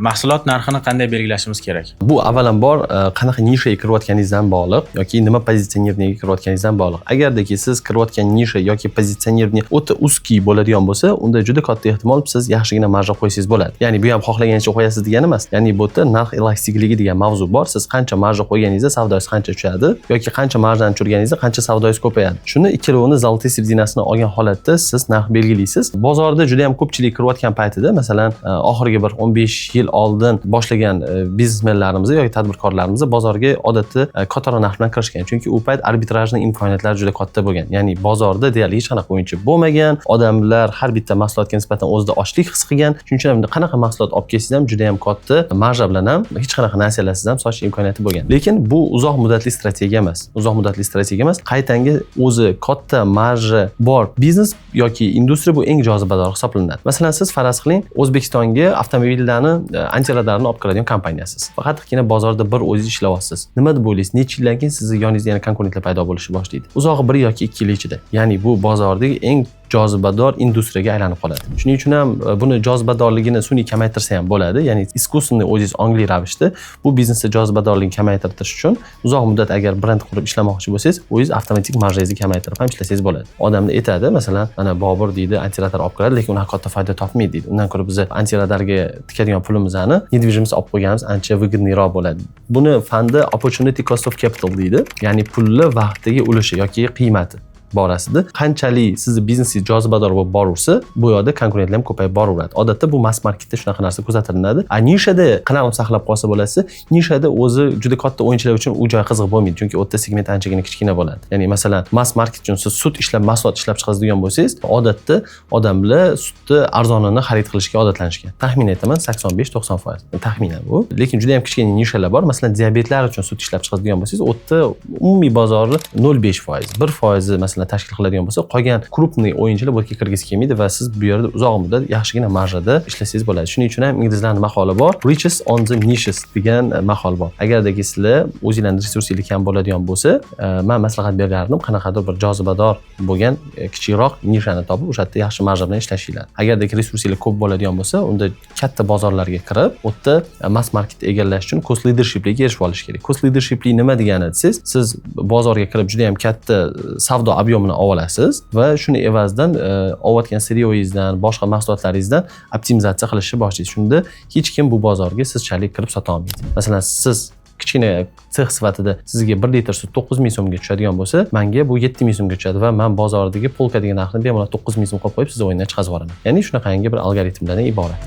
Mahsulot narxini qanday belgilashimiz kerak? Bu avvalambor qanaqa nishaga kirayotganingizdan bog'liq yoki nima позиционирование ga kirayotganingizdan bog'liq. Agardaki siz kirayotgan nisha yoki позиционирование o'ta узкий bo'ladigan bo'lsa, unda juda katta ehtimol siz yaxshigina marja qo'ysangiz bo'ladi. Ya'ni bu ham xohlagancha qo'yasiz degani emas. Ya'ni bu yerda narx elastikligi degan mavzu bor. Siz qancha marja qo'yganingizda savdoyingiz qancha tushadi yoki qancha marjani tushirganingizda qancha savdoyingiz ko'payadi. Shuni ikkalovini золотая середина sini olgan holatda siz narx belgilaysiz. Bozorda juda ham ko'pchilik kirayotgan paytida, masalan, oxirgi bir 15 yil oldin boshlagan biznesmenlarimiz yoki tadbirkorlarimiz bozorga odatda kattaroq narx bilan kirishgan, chunki u payt арбитражный imkoniyatlar juda katta bo'lgan. Ya'ni bozorda deyarli hech qanaqa o'yinchi bo'lmagan, odamlar har bitta mahsulotga nisbatan o'zida ochlik his qilgan. Shuning uchun ham qanaqa mahsulot olib kelsangiz ham, juda ham katta marja bilan ham, hech qanaqa narsalarsiz ham sotish imkoniyati bo'lgan. Lekin bu uzoq muddatli strategiya emas, uzoq muddatli strategiya emas. Qaytanga o'zi katta marja bor biznes yoki industriya bu eng jozibador hisoblanadi. Masalan, siz faraz qiling, O'zbekistonga avtomobillarni antiradarni olib kiradigan kompaniyasiz. Faqatgina bozorda bir o'zingiz ishlayapsiz. Nima deb o'ylaysiz, necha yildan keyin sizni yoningizda yana konkurentlar paydo bo'lishni boshlaydi? Uzog'i 1 yoki 2 yil ichida. Ya'ni bu bozordagi eng jozibador industriyaga aylanib qoladi. Shuning uchun ham buni jozibadorligini sun'iy kamaytirsa ham bo'ladi. Ya'ni искусственный, o'zingiz ongli ravishda bu biznesni jozibadorligini kamaytirish uchun uzoq muddat agar brend qurib ishlamoqchi bo'lsangiz, o'zingiz avtomatik marjangizni kamaytirib ham ishlasangiz bo'ladi. Odamlar aytadi, masalan, mana Bobur deydi, antiradar olib kiradi, lekin unaqa katta foyda topmaydi deydi. Undan ko'ra biz antiradarga tikadigan pulimizni недвижимость olib qo'yganimiz ancha выгодный roq bo'ladi. Buni fanda opportunity cost of capital deydi, ya'ni pulni vaqtdagi ulushi yoki qiymati borasida. Qanchalik sizni biznesingiz jozibador bo'lib boraversa, bu yoqda konkurentlar ham ko'payib boraveradi. Odatda bu mass marketda shunaqa narsa kuzatiladi. A nishada qanaqa qilib saqlab qolsa bo'ladi? Nishada o'zi juda katta o'yinchilar uchun u joy qiziq bo'lmaydi, chunki u yerda segment anchagina kichkina bo'ladi. Ya'ni masalan, mass market uchun siz sut ishlab, mahsulot ishlab chiqazadigan bo'lsangiz, odatda odamlar sutni arzonini xarid qilishga odatlanishgan. Taxmin aytaman, 85-90% taxminan bu. Lekin juda yam kichkina nishalar bor. Masalan, diabetlar uchun sut ishlab chiqazadigan bo'lsangiz, u yerda umumiy bozorni 0,5%, 1 foizi masalan tashkil qiladigan bo'lsa, qolgan крупный o'yinchilar bu yerga kirgisi kelmaydi va siz bu yerda uzoq muddat yaxshigina marjada ishlasangiz bo'ladi. Shuning uchun ham inglizlarni maqoli bor, "Riches on the niches" degan maqol bor. Agardaki sizlar o'zinglarni resursinglar kam bo'ladigan bo'lsa, man maslahat berardim, qanaqadir bir jozibador bo'lgan kichikroq nishani topib, o'sha yerda yaxshi marja bilan ishlashinglar. Agardaki resursinglar ko'p bo'ladigan bo'lsa, unda katta bozorlarga kirib, u yerda mass marketni egallash uchun cost leadershipga erishib olish kerak. Cost leadershipli nima degani desangiz, siz bozorga kirib juda yam katta savdo объем ini olib olasiz va shuni evazidan olayotgan сырьё yingizdan, boshqa mahsulotlaringizdan optimizatsiya qilishni boshlaysiz. Shunda hech kim bu bozorga sizchalik kirib sota olmaydi. Masalan, siz kichkina sex sifatida sizga 1 litr sut 9000 so'mga tushadigan bo'lsa, manga bu 7000 so'mga tushadi va man bozordagi polkadagi narxni bemalol 9000 so'm qo'yib qo'yib, sizni o'yindan chiqazib yuboraman. Ya'ni shunaqangi bir algoritmlardan iborat.